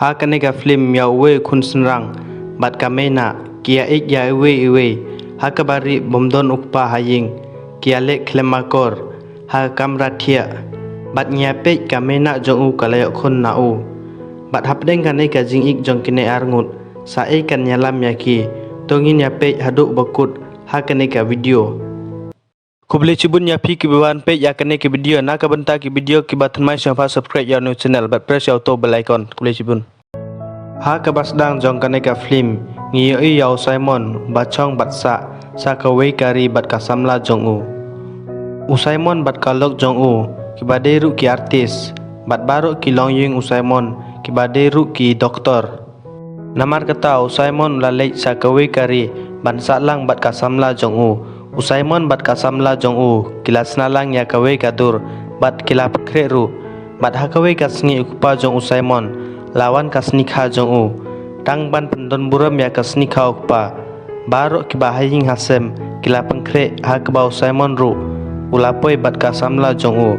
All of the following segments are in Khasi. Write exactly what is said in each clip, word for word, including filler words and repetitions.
Ha kane ka film ïa uwei u khun shynrang bad ka Meina ki ïa ïeit ïa iwei iwei, ha kaba ri bym don u kpa ha ïing, ki ïa leh khlem akor ha ka kamra thiah. Bad ngi ïa peit ka Meina jong u ka la ïoh khun na u. Bad hapdeng kane ka jingïeit jong kine arngut, sa ei kan ïalam ïa ki? To ngin ïa peit haduh ba kut ha kane ka video. Khublei shibun ïa phi kiba wan peit ïa kane ka video. Na ka bynta ki video kiba thymmai sngewbha subscribe ïa u new channel bad press ïa uto u bell icon. Khublei shibun. Ha kaba sdang jong kane ka film, ngi ïohi ïa u Simon ba shong bad sah sha kawei ka ri bad ka samla jong u. U Simon bad ka lok jong u kiba dei ruh ki artist, bad baroh ki longïing u Simon kiba dei ruh ki doktor. Namar kata u Simon u la leit sha kawei ka ri ban sah lang bad ka samla jong u. U Simon bad ka samla jong u ki la shna lang ïa kawei ka dur bad ki la pynkhreh ruh. Bad ha kawei ka sngi u kpa jong u Simon la wan ka sngikha jong u. Tang ban pyndon burom ïa ka sngikha u kpa, baroh kiba ha ïing ha sem ki la pynkhreh ha kaba u Simon ruh u la poi bad ka samla jong u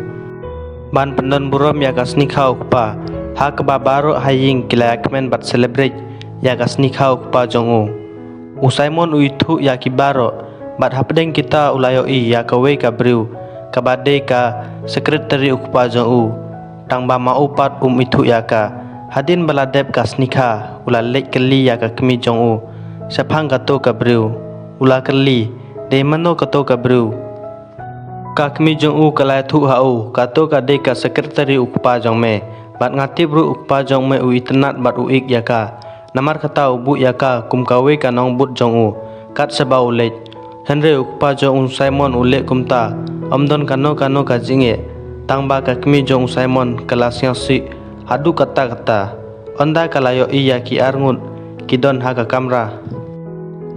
ban pyndon burom ïa ka sngikha u kpa, ha kaba baroh ha ïing ki la ïa kmen bad celebrate ïa ka sngikha u kpa jong u. U Simon u ithuh ïa ki baroh, bad hapdeng kita u la ïohi ïa kawei ka briew kaba dei ka secretary u kpa jong u. Tang ba ma u pat um ithuh ïa ka. Hadien ba la dep ka sngikha, u la leit kylli ïa ka kmie jong u shaphang kato ka briew. U la kylli, "Dei mano kato ka briew?" Ka kmie jong u ka la ïathuh ha u, "Kato ka dei ka secretary u kpa jong me. Bad nga tip ruh u kpa jong me u itynnad bad u ïeit ïa ka. Namar kata u buh ïa ka kum kawei ka nongbud jong u kat shaba u leit." Hynrei u kpa jong u Simon u leh kumta, ym don kano kano ka jingeh. Tang ba ka kmie jong u Simon ka la sngewsih haduh katta katta. Ynda ka la ïohi ïa ki arngut ki don ha ka kamra.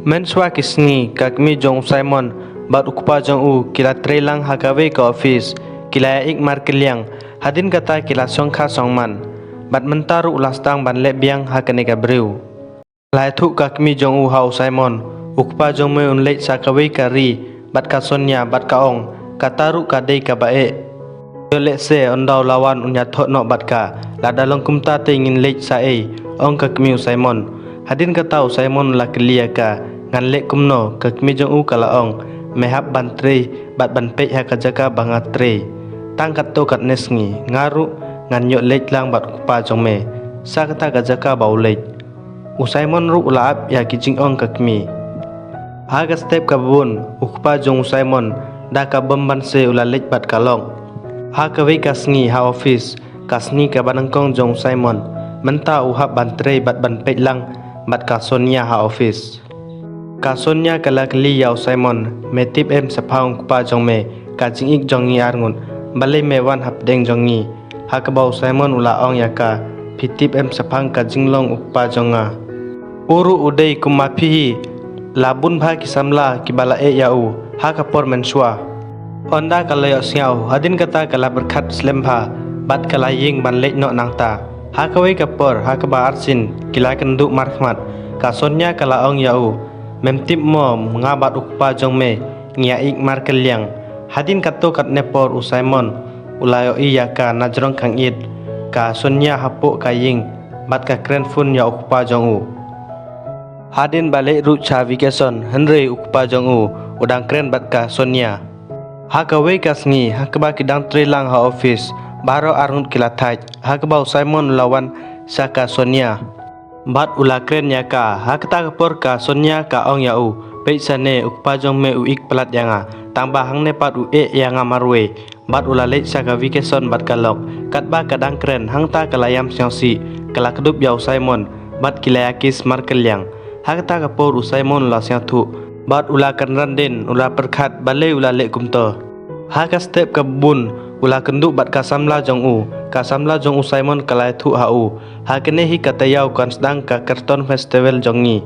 Mynshuwa ki sngi ka kmie jong u Simon bad u kpa jong u ki la trei lang ha kawei ka office, ki la ïa ïeit markylliang. Hadien kata ki la shongkha shongman. Bad mynta ruh u la sdang ban leh biang ha kane ka briew. La ïathuh ka kmie jong u ha u Simon, "U kpa jong me un leit sha kawei ka ri bad ka Sonia bad ka ong, kata ruh ka dei kaba eh. Ïoh lehse ynda u la wan un ïathoh noh bad ka. Lada long kumta te ngin leit sha ei?" ong ka kmie u Simon. Hadien kata u Simon u la kylli ïa ka, "Ngan leh kumno?" Ka kmie jong u ka la ong, "Me hap ban trei bad ban peit ha ka jaka ba nga trei. Tang katto katne sngi nga ruh ngan ïoh leit lang bad u kpa jong me sha kata ka jaka ba u leit." U Simon ruh u la ap ïa ki jingong ka kmie. Ha ka step kaba bun, u kpa jong u Simon da ka bym banse u la leit bad ka lok. Ha kawei ka sngi ha office, ka sngi kaba nyngkong jong u Simon, mynta u hap ban trei bad ban peit lang bad ka Sonia ha office. Ka Sonia ka la kylli ïa u Simon, "Me tip em shaphang u kpa jong me, ka jingïeit jong ngi arngut, balei me wan hapdeng jong ngi?" Ha kaba u Simon u la ong ïa ka, "Phi tip em shaphang ka jinglong u kpa jong nga? U ruh u dei kum ma phi hi, la bun bha ki samla kiba la eh ïa u ha ka por mynshuwa." Ynda ka la ïohsngew, hadien kata ka la pyrkhat slem bha bad ka la ïeng ban leit noh nangta. Ha kawei ka por, ha kaba arsien ki la kynduh markhmat, ka Sonia ka la ong ïa u, "Mem tip mo, nga bad u kpa jong me ngi ïa ïeit markylliang." Hadien katto katne por u Simon u la ïohi ïa ka na jrong khang ïit, ka Sonia hapoh ka ïing bad ka kren phone ïa u kpa jong u. Hadien ba leit ruh sha vacation, hynrei u kpa jong u u dang kren bad ka Sonia. Ha kawei ka sngi, ha kaba ki dang trei lang ha office, baroh arngut ki la thait, ha kaba u Simon u la wan sha ka Sonia bad u la kren ïa ka. Ha kata ka por ka Sonia ka ong ïa u, "Peit shane, u kpa jong me u ïeit palat ïa nga, tang ba hangne pat u eh ïa nga marwei." Bad u la leit sha ka vacation bad ka lok. Katba ka dang kren, hangta ka la ïam sngewsih, ka la kdup ïa u Simon bad ki la ïa kiss markylliang. Ha kata ka por u Simon u la sngewthuh bad u la kynran dien, u la pyrkhat balei u la leh kumto. Ha ka step kaba bun, u la kynduh bad ka samla jong u. Ka samla jong u Simon ka la ïathuh ha u, "Ha kane hi ka taïew kan sdang ka Carlton Festival jong ngi,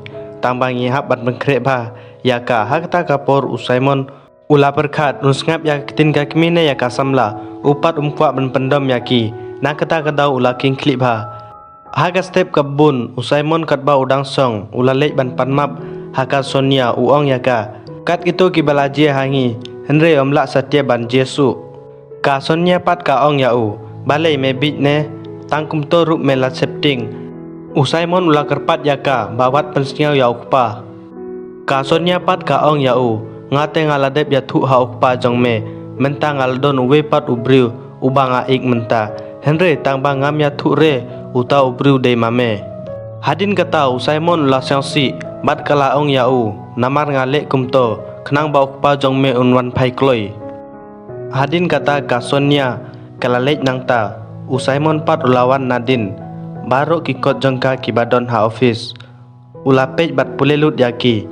tang ba ngi hap ban pynkhreh bha ïa ka." Ha kata ka por u Simon u la pyrkhat, un sngap ïa ka ktien ka kmie ne ïa ka samla. U pat um kwah ban pyndom ïa ki. Na kata ka daw u la kheiñ khlieh bha. Ha ka step kaba bun, u Simon katba u dang shong, u la leit ban pan map ha ka Sonia, u ong ïa ka, "Kat kito kiba la jia ha ngi, hynrei ym lah satia ban jia shuh." Ka Sonia pat ka ong ïa u, "Balei me bieit ne? Tang kumto ruh me la sheptieng. U Simon u la kyrpad ïa ka ba wat pynsngew ïa u kpa. Ka Sonia pat ka ong ïa u, nga te nga la dep ïathuh ha u kpa jong me, mynta nga la don uwei pat u briew uba nga ïeit mynta. Hynrei tang ba ngam ïathuh re uta u briew dei ma me. Hadien kata u Simon u la sngewsih bad ka la ong ïa u, namar nga leh kumto khnang ba u kpa jong me un wan phai kloi. Hadien kata ka Sonia ka la leit nangta, u Simon pat u la wan nadien. Baroh ki kot jong ka kiba don ha office u la peit bad pule lut ïa ki.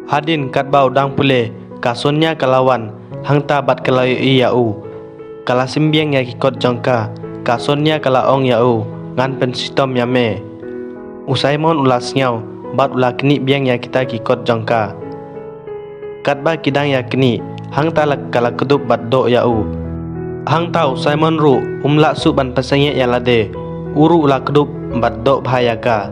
Hadien katba u dang pule, ka Sonia ka la wan, hangta bad ka la ïohi ïa u. Ka la sim biang ïa ki kot jong ka. Ka Sonia ka la ong ïa u, ngan pynshitom ïa me. U Simon u la sngew bad u la knieh biang ïa kita ki kot jong ka. Katba ki dang ïa knieh, hangta la ka la kdup bad doh ïa u. Hangta u Simon ruh um lah shuh ban pynsangeh ïa lade. U ruh u la kdup bad doh bha ïa ka.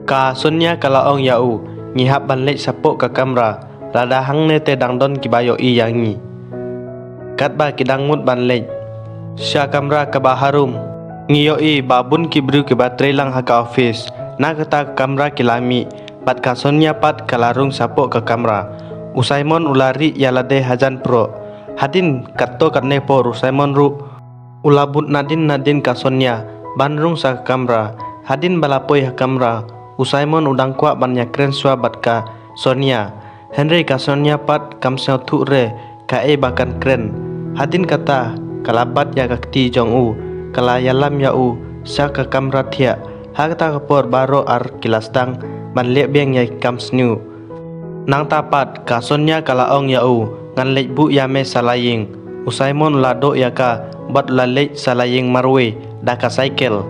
Ka Sonia ka la ong ïa u, ngi hap ban leit shapoh ka kamra, lada hangne te dang don kiba ïohi ïa ngi. Katba ki dang mut ban leit sha kamra kaba harum, ngi ïohi ba bun ki briew kiba trei lang ha ka office. Na kata ka kamra ki la mih bad ka Sonia pat ka la rung shapoh ka kamra. U Simon u la rieh ïa lade hajan proh. Hadien katto katne por u Simon ruh u la bud nadien nadien ka Sonia ban rung sha ka kamra. Hadien ba la poi ha kamra, u Simon u dang kwah ban ïakren shuwa bad ka Sonia. Hynrei ka Sonia pat kam sngewthuh re kaei ba kan kren. Hadien kata ka la bat ïa ka kti jong u, ka la ïalam ïa u sha ka kamra thiah. Ha kata ka por baroh ar ki la sdang ban leh biang ïa ki kam sniew. Nangta pat ka Sonia ka la ong ïa u, ngan leit buh ïa me sha la ïing. U Simon u la doh ïa ka bad u la leit sha la ïing marwei da ka saikel.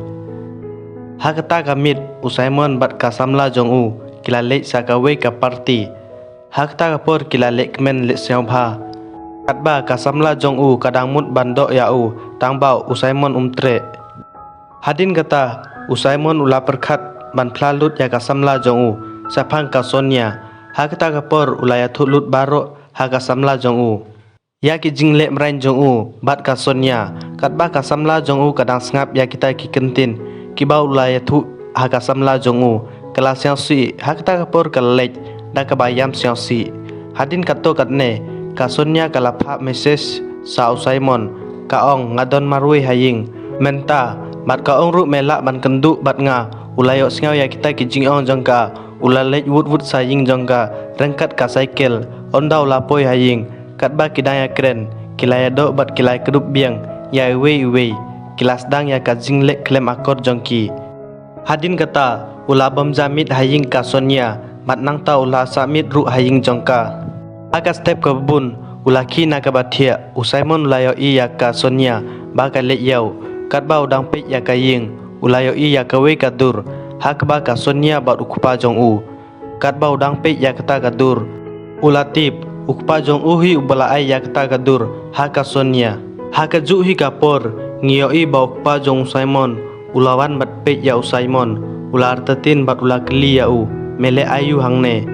Ha kata ka miet u Simon bad ka samla jong u ki la leit sha kawei ka party. Ha kata ka por ki la leh kmen leh sngewbha. Katba ka samla jong u ka dang mut ban doh ïa u, tang ba u Simon um treh. Hadien kata u Simon u la pyrkhat ban phla lut ïa ka samla jong u shaphang ka Sonia. Ha kata ka por u la ïathuh lut baroh ha ka samla jong u ïa ki jingleh mrain jong u bad ka Sonia. Katba ka samla jong u ka dang sngap ïa kita ki kyntien kiba u la ïathuh ha ka samla jong u, ka la sngewsih. Ha kata ka por ka la leit da kaba ïam sngewsih. Hadien katto katne ka Sonia ka la phah message sha u Simon, ka ong, nga don marwei ha ïing mynta bad ka ong ruh me lah ban kynduh bad nga. U la ïohsngew ïa kita ki jingong jong ka, u la leit wut wut sha ïing jong ka ryngkat ka saikel. Ynda u la poi ha ïing, katba ki dang ïakren, ki la ïadoh bad ki la ïakdup biang ïa iwei iwei. Ki la sdang ïa ka jingleh khlem akor jong ki. Hadien kata u la bam ja miet ha ïing ka Sonia bad nangta u la sah miet ruh ha ïing jong ka. Ha ka step kaba bun u la khie na kaba thiah, u Simon u la ïohi ïa ka Sonia ba ka leit ïew. Katba u dang peit ïa ka ïing u la ïohi ïa kawei ka dur ha kaba ka Sonia bad u kpa jong u. Katba u dang peit ïa kata ka dur u la tip u kpa jong u hi uba la ai ïa kata ka dur ha ka Sonia. Ha kajuh hi ka por ngi ïohi ba u kpa jong u Simon u la wan bad peit ïa u Simon, u la artatien bad u la kylli ïa u, me leh aïu hangne?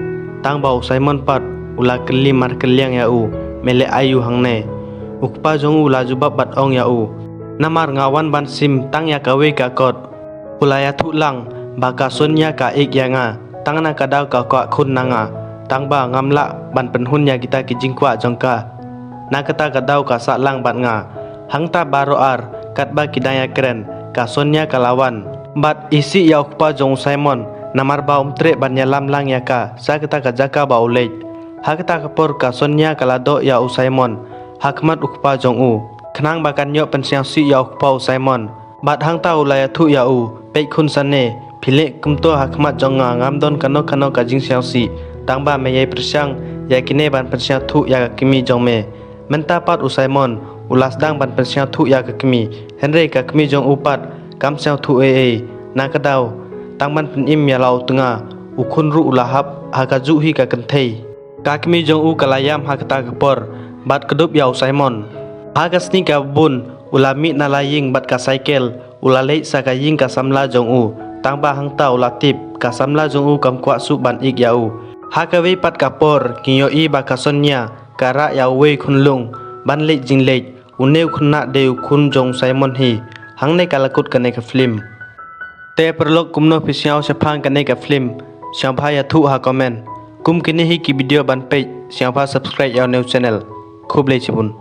Tang ba u Simon pat u la kylli markylliang ïa u, me leh aïu hangne? U kpa jong u u la jubab bad ong ïa u, namar nga wan ban shim tang ïa kawei ka kot. U la ïathuh lang ba ka Sonia ka ïeit ïa nga, tang na ka daw ka kwah khun na nga, tang ba ngam lah ban pynhun ïa kita ki jingkwah jong ka. Na kata ka daw ka sah lang bad nga. Hangta baroh ar katba ki dang ïakren, ka Sonia ka la wan bad isih ïa u kpa jong u Simon, namar ba um treh ban ïalam lang ïa ka sha kata ka jaka ba u leit. Ha kata ka por ka Sonia ka la doh ïa u Simon ha khmat u kpa jong u, khnang ba kan ïoh pynsngewsih ïa u kpa u Simon. Bad hangta u la ïathuh ïa u, peit khun sane, phi leh kumto ha khmat jong nga, ngam don kano kano ka jingsngewsih, tang ba me ïai pyrshang ïa kine ban pynsngewthuh ïa ka kmie jong me. Mynta pat u Simon u la sdang ban pynsngewthuh ïa ka kmie, hynrei ka kmie jong u pat kam sngewthuh ei ei. Na ka daw tang ban pynim ïa la u tnga, u khun ruh u la hap ha kajuh hi ka kynthei. Ka kmie jong u ka la ïam ha kata ka por bad kdup ïa u Simon. Ha ka sngi kaba bun u la mih na la ïing bad ka saikel, u la leit sha ka ïing ka samla jong u, tang ba hangta u la tip ka samla jong u kam kwah shuh ban ïeit ïa u. Ha kawei pat ka por ngi ïohi ba ka Sonia ka rah ïa uwei u khunlung ban leit jingleit. Une u khynnah dei u khun jong u Simon hi. Hangne ka la kut kane ka film. Te paralok, kumno phi sngew shaphang kane ka film? Sngewbha ïathuh ha comment. Kum kine hi ki video ban peit, sngewbha subscribe ïa u new channel. Khublei shibun.